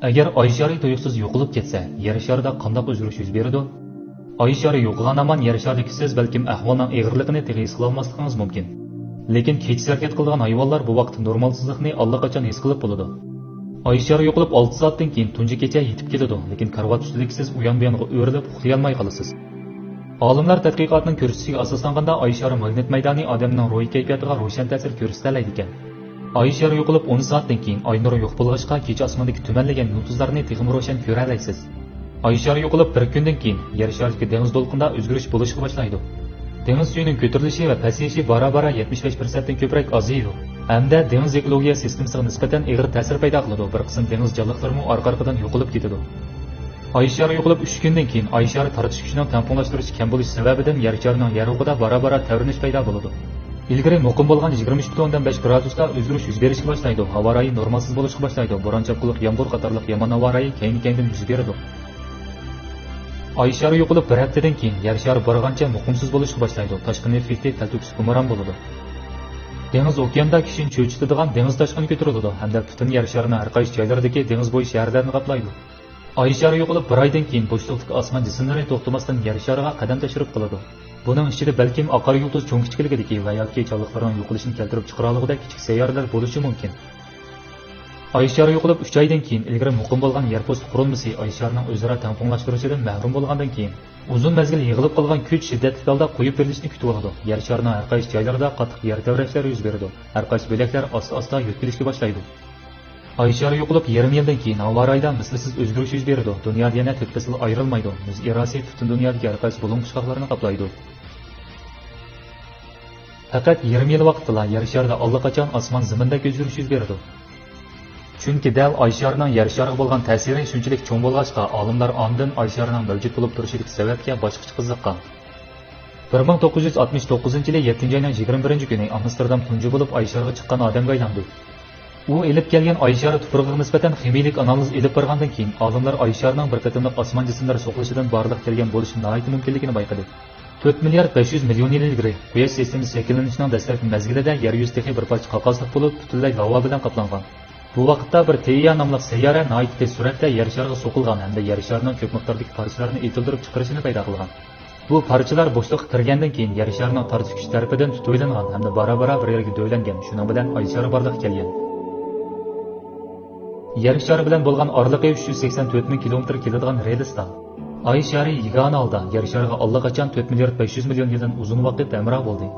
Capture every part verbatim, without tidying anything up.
ئەگەر ئاي شارى تۇيۇقسىز يوقىلىپ كەتسە، يەر شارىدا قانداق ئۆزگىرىش يۈز بېرىدۇ؟ ئاي شارى يوقىغان ھامان يەر شارىدىكى سىز بەلكىم ئەھۋالنىڭ ئېغىرلىقىنى تېخى ھېس قىلالماسلىقىڭىز مۇمكىن. لېكىن كېچىسى ھەرىكەت قىلىدىغان ھايۋانلار بۇ ۋاقىتتا نورمالسىزلىقنى ئاللىقاچان ھېس قىلىپ بولىدۇ. ئاي شارى يوقىلىپ ئالتە سائەتتىن كېيىن تۇنجى كېچە يېتىپ كېتىدۇ، لېكىن كارىۋات ئۈستىدىكى سىز ئۇيان بۇيانغا ئۆرۈلۈپ ئۇخلىيالماي قالىسىز. ئالىملار تەتقىقاتنىڭ كۆرسىتىشىگە ئاساسلانغاندا، ئاي شارى ماگنىت مەيدانى ئادەمنىڭ روھىي كەيپىياتىغا روشەن تەسىر كۆرسىتەلەيدىكەن. ئاي شارى يوقىلىپ ئون سائەتتىن كېيىن ئاي نۇرى يوق بولغاچقا، كېچە ئاسماندىكى تۈمەنلىگەن يۇلتۇزلارنى تېخىمۇ روشەن كۆرەلەيسىز. ئاي شارى يوقىلىپ بىر كۈندىن كېيىن يەر شارىدىكى دېڭىز دولقۇنىدا ئۆزگىرىش بولۇشقا باشلايدۇ. دېڭىز سۈيىنىڭ كۆتۈرۈلۈشى ۋە پەسىيىشى بارا-بارا يەتمىش بەش پىرسەنتتىن كۆپرەك ئازىيىدۇ ھەمدە دېڭىز ئېكولوگىيە سىستېمىسىغا نىسبەتەن ئېغىر تەسىر پەيدا قىلىدۇ، بىر قىسىم دېڭىز جانلىقلىرىمۇ ئارقا-ئارقىدىن يوقىلىپ كېتىدۇ. ئاي شارى يوقىلىپ ئۈچ كۈندىن كېيىن ئاي شارى تارتىش كۈچىنىڭ تەڭپۇڭلاشتۇرۇشى كەم بولۇشى سەۋەبىدىن يەر شارىنىڭ يەر ئوقىدا بارا-بارا تەۋرىنىش پەيدا بولىدۇ. ئىلگىرى مۇقىم بولغان يىگىرمە ئۈچ پۈتۈن ئوندىن بەش گرادۇستا ئۆزگىرىش يۈز بېرىشكە باشلايدۇ، ھاۋا رايى نورمالسىز بولۇشقا باشلايدۇ، بوران-چاپقۇنلۇق يامغۇر قاتارلىق يامان ھاۋا رايى كەينى-كەينىدىن يۈز بېرىدۇ. ئاي شارى يوقىلىپ بىر ھەپتىدىن كېيىن يەر شارى بارغانچە مۇقىمسىز بولۇشقا باشلايدۇ، تاشقىنى ئېففېكتى تەلتۆكۈس گۇمران بولىدۇ. دېڭىز ئوكياندا كىشىنى چۆچۈتىدىغان دېڭىز تاشقىنى كۆتۈرۈلىدۇ ھەمدە پۈتۈن يەر شارىنىڭ ھەر قايسى جايلىرىدىكى دېڭىز بويى شەھەرلەرنى قاپلايدۇ. ئاي شارى يوقىلىپ بىر ئايدىن كېيىن بوشلۇقتىكى ئاسمان جىسىملىرى توختىماستىن يەر شارىغا قەدەم تەشرىپ قىلىدۇ. بۇنىڭ ئىچىدە بەلكىم ئاقار يۇلتۇز چوڭ كىچىكلىكىدىكى ۋە ياكى جانلىقلارنىڭ يوقىلىشىنى كەلتۈرۈپ چىقىرالىغۇدەك كىچىك سەييارىلەر بولۇشى مۇمكىن. ئاي شارى يوقىلىپ ئۈچ ئايدىن كېيىن ئىلگىرى مۇقىم بولغان يەر پوستى قۇرۇلمىسى ئاي شارىنىڭ ئۆزئارا تەڭپۇڭلاشتۇرۇشىدىن مەھرۇم بولغاندىن كېيىن، ئۇزۇن مەزگىل يىغىلىپ قالغان كۈچ شىددەتلىك ھالدا قويۇپ بېرىلىشىنى كۈتۈۋالىدۇ. يەر شارىنىڭ ھەر قايسى جايلىرىدا قاتتىق يەر تەۋرەشلەر يۈز بېرىدۇ، ھەر قايسى بۆلەكلەر ئاستا-ئاستا يۆتكىلىشكە باشلايدۇ. ئاي شارى يوقىلىپ يېرىم يىلدىن كېيىن ھاۋا رايىدا مىسلىسىز ئۆزگىرىش يۈز بېرىدۇ. دۇنيادا يەنە تۆت پەسىل ئايرىلمايدۇ. مۇز ئېراسى پۈتۈن دۇنيادىكى ھەر قايسى بۇلۇڭ پۇچقاقلارنى قاپلايدۇ. پەقەت يېرىم يىل ۋاقىتتىلا يەر شارىدا ئاللىقاچان ئاسمان زېمىندەك ئۆزگىرىش يۈز بېرىدۇ. چۈنكى دەل ئاي شارىنىڭ يەر شارىغا بولغان تەسىرى شۇنچىلىك چوڭ بولغاچقا، ئالىملار ئاندىن ئاي شارىنىڭ مەۋجۇت بولۇپ تۇرۇشىدىكى سەۋەبكە باشقىچە قىزىققان. بىر مىڭ توققۇز يۈز ئاتمىش توققۇزىنچى يىلى يەتتىنچى ئاينىڭ يىگىرمە بىرىنچى كۈنى ئامستېردام تۇنجى بولۇپ ئاي شارىغا چىققان ئادەمگە ئايلاندى. ئۇ ئېلىپ كەلگەن ئاي شارى تۇپرىقىغا نىسبەتەن خىمىيىلىك ئانالىز ئېلىپ بارغاندىن كېيىن، ئالىملار ئاي شارىنىڭ بىر قېتىملىق ئاسمان جىسىملىرى سوقۇلۇشىدىن بارلىققا كەلگەن بولۇشى ناھايىتى مۇمكىنلىكىنى بايقىدى. تۆت مىليارد بەش يۈز مىليون يىل ئىلگىرى قۇياش سىستېمىسى شەكىللىنىشىنىڭ دەسلەپكى مەزگىلىدە يەر يۈزى تېخى بىر پارچە قاقاسلىق بولۇپ، پۈتۈنلەي لاۋا بىلەن قاپلانغان. بۇ ۋاقىتتا بىر تېئىيا ناملىق سەييارە ناھايىتى تېز سۈرئەتتە يەر شارىغا سوقۇلغان ھەمدە يەر شارىنىڭ كۆپ مىقداردىكى پارچىلارنى ئېتىلدۇرۇپ چىقىرىشىنى پەيدا قىلغان. بۇ پارچىلار بوشلۇققا كىرگەندىن كېيىن يەر شارىنىڭ تارتىش كۈچى تەرىپىدىن تۇتۇۋېلىنغان ھەمدە بارا-بارا بىر يەرگە دۆۋىلەنگەن، شۇنىڭ بىلەن ئاي شارى بارلىققا كەلگەن. يەر شارى بىلەن بولغان ئارىلىقى ئۈچ يۈز سەكسەن تۆت مىڭ كىلومېتىر كېلىدىغان رېلىستا. ئاي شارى يېگانە ھالدا يەر شارىغا ئاللىقاچان تۆت مىليارد بەش يۈز مىليون يىلدىن ئۇزۇن ۋاقىت ھەمراھ بولدى.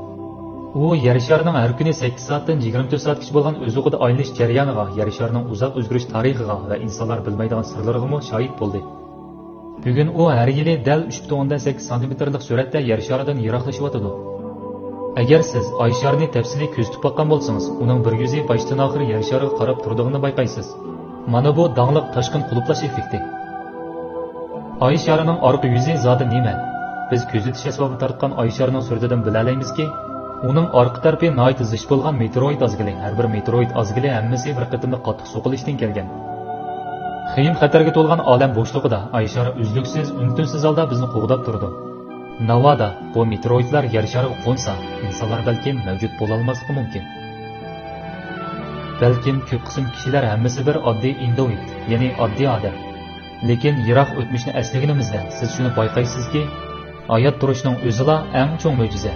ئۇ يەر شارىنىڭ ھەر كۈنى سەككىز سائەتتىن يىگىرمە تۆت سائەتكىچە بولغان ئۆز ئوقىدا ئايلىنىش جەريانىغا، يەر شارىنىڭ ئۇزاق ئۆزگىرىش تارىخىغا ۋە ئىنسانلار بىلمەيدىغان سىرلىرىغىمۇ شاھىت بولدى. بۈگۈن ئۇ ھەر يىلى دەل ئۈچ پۈتۈن ئوندىن سەككىز سانتىمېتىرلىق سۈرئەتتە يەر شارىدىن يىراقلىشىۋاتىدۇ. ئەگەر سىز ئاي شارىنى تەپسىلىي كۆزىتىپ باققان بولسىڭىز، ئۇنىڭ بىر يۈزى باشتىن ئاخىر يەر شارىغا قاراپ تۇرىدىغىنىنى بايقايسىز. مانا بۇ داڭلىق تاشقىن قۇلۇپلاش ئېففېكتى. ئاي شارىنىڭ ئارقا يۈزى زادى نېمە؟ بىز كۆزىتىش ئەسۋابى تارتقان ئاي شارىنىڭ سۈرىتىدىن بىلەلەيمىزكى، ئۇنىڭ ئارقا تەرىپى ناھايىتى زىچ بولغان مېتېئوروئىد ئازگىلى، ھەر بىر مېتېئوروئىد ئازگىلى ھەممىسى بىر قېتىملىق قاتتىق سوقۇلۇشتىن كەلگەن. خېيىم خەتەرگە تولغان ئالەم بوشلۇقىدا ئاي شارى ئۈزلۈكسىز، ئۈن-تىنسىز ھالدا بىزنى قوغداپ تۇرىدۇ. ناۋادا بۇ مېتېئوروئىدلار يەر شارىغا قونسا، ئىنسانلار بەلكىم مەۋجۇت بولالماسلىقى مۇمكىن. بەلكىم كۆپ قىسىم كىشىلەر ھەممىسى بىر ئاددىي ئىندوئىد، يەنى ئاددىي ئادەم. لېكىن يىراق ئۆتمۈشنى ئەسلىگىنىمىزدە، سىز شۇنى بايقايسىزكى، ھايات تۇرۇشنىڭ ئۆزىلا ئەڭ چوڭ مۆجىزە.